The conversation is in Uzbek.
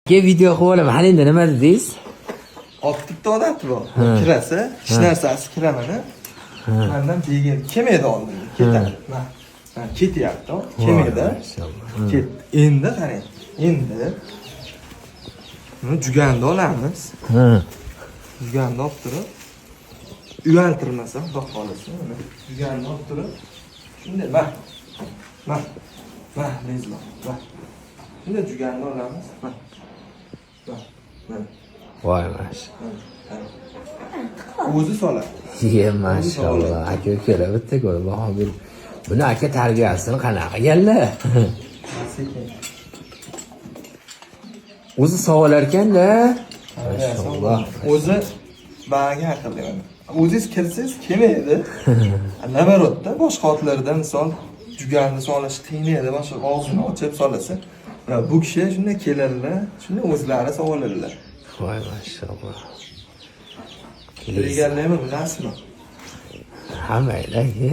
Aka, video qilib olaman. Hali endi nima dedingiz? Ot bitta odati bor. Kirasa, hech narsasi kiraman. Mandan begim kelmaydi oldimga, ketadi. Mana, mana ketyapti. Kelmaydi. Mashalloh. Ketdi. Endi qarang. Endi buni juganni olamiz. Juganni olib turib, uyaltirmasam, xudo xohlasa, mana juganni olib turib, shunday, mana. Mana. Mana, lezlo. Mana. Shunday juganni olamiz. Mana. Mana. Mana. Voy, mashalloh. Mana. O'zi soladi. Ye, mashalloh. Aka, ukalar, bitta ko'rib baho berib. Buni aka tarbiyasini qanaqa qilganlar? Sekin. O'zi savolar ekanda. Mashalloh. O'zi banga aqlli mana. O'zingiz kirsangiz kelmaydi. Наоборот da, boshqa otlarda misol juganni solish qiyin edi, boshqa og'zini ochib solasa. Bu kishi shunday keladilar, shunday o'zlari soladilar. Voy, mashalloh. Egarlaymi, bilasizmi? Hammaylar, aka.